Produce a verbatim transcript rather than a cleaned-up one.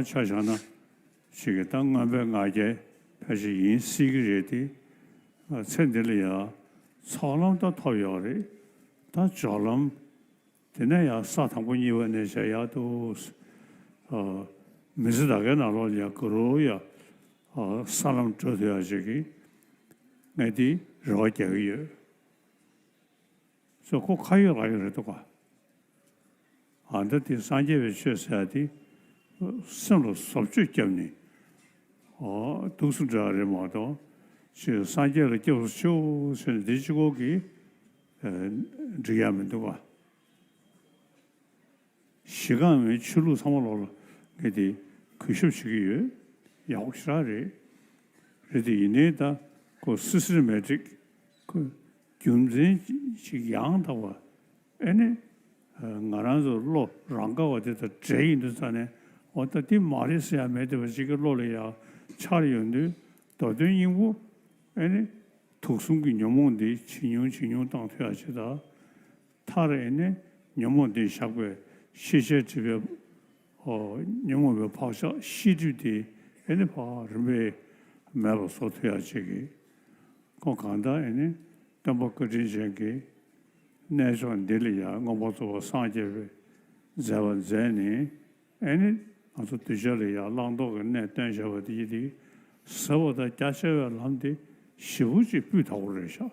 ང་ཆ་བཞག་ན་ཞིག་གི་ད་མངོན་པའི་ང་རྒྱལ་ཕལ་ཆེར་ཡིན་སྲིད་ཀྱི་རེད་དེ། ཚེ་འདི་ལ་ཡང་ཚོགས་ལམ་ད་ཐོབ་ཡོད་རེད། ད་སྦྱོར་ལམ་དེ་ནས་ཡང་ས་དང་པོ་གཉིས་པ་ནས་བྱས་ཡག་ཏུ་མི་ཚེ་ད་གའི་ནང་ལོགས་ལ་ཡང་ག་རུ་ཡང་ས་ལམ་བགྲོད་ཐུབ་ཡག་ཅིག་གི་ངས་དེ་རེ་བ་རྒྱག་གི་ཡོད། སོ་ཁོ་ཁ་ཡོད་ལག་ཡོད་རེད་འདུག་ག་ཨ་ད་དེ་སངས་རྒྱས་པའི་ཆོས་ཟེར་ཡ་དེ་སེམས་ལ་བཟོ་བཅོས་བརྒྱབ་ནས་འོ་འདུག་སེ་འདྲ་རེད་མ་གཏོགས་ཅིག་སངས་རྒྱས་ལ་སྐྱབས་སུ་མཆིའོ་ཟེར་ནས་དེ་གཅིག་པོ་གིས་འགྲིག་ཡ་མི་འདུག་ག་གཞི་རྐང་བའི་ཆོས་ལུགས་ཚང་མ་ལོག་ལ་ངས་དེ་གུས་ཞབས་བྱེད་ཀྱི་ཡོད། ཡག་པོ་ཞེ་དྲག་རེད། རེད་དེ་ཡིན་ནའི་ད་ཁོ་སི་སི་མེ་ཊིག་ཁོ་རྒྱུ་མཚན་ཅིག་ཡང་དག་པ་ཨེ་ནི་ང་རང་ཚོ་བློ་རང་ག་བ་དེ་དང་འདྲེས་ཡིན་དུས་ཙ་ནས་འོ་ད་དེ་མ་རེད་ཟེར་ཡ་མེད་དེ་བ་ཅིག་གི་བློ་ལ་ཡ་འཆར་ཡོང་དུས་མདོ་དོན་སྙིང་པོ་ཨེ་ནི་དུག་གསུམ་གྱི་ཉོན་མོངས་འདི་ཇེ་ཉུང་ཇེ་ཉུང་བཏང་ཐུབ་ཡ་ཅིག་དང་། མཐར་ཨེ་ནི་ཉོན་མོངས་འདི་བཞག་པའི་ཤེས་བྱའི་སྒྲིབ་པའི་ཨོ་ཉོན་མོངས་པའི་བག་ཆགས་ཤེས་སྒྲིབ་དེ་ཨེ་ནི་ཕར་རིམ་པས་མེད་པར་བཟོ་ཐུབ་ཡ་ཅིག་གི་ཁོ་གང་ལྟར་ཨེ་ནི་སྟོན་པ་བཀའ་དྲིན་ཅན་གྱི་རྣལ་འབྱོར་འདི་ལ་ཡང་མངོན་པར་རྫོགས་པར་སངས་རྒྱས་པའི་མཛད་པ་མཛད་ནས་ཨེ་ནི་ང་ཚོ་གདུལ་བྱ་ལ་ཡང་བླང་དོར་གྱི་གནས་སྟོན་བྱས་པ་དེ་ཡིན་ཏེ་ཟབ་པ་དང་རྒྱ་ཆེ་བའི་ལམ་དེ་ཞེ་པོ་ཅིག་སྤུས་དག་པོ་རེད་ཤག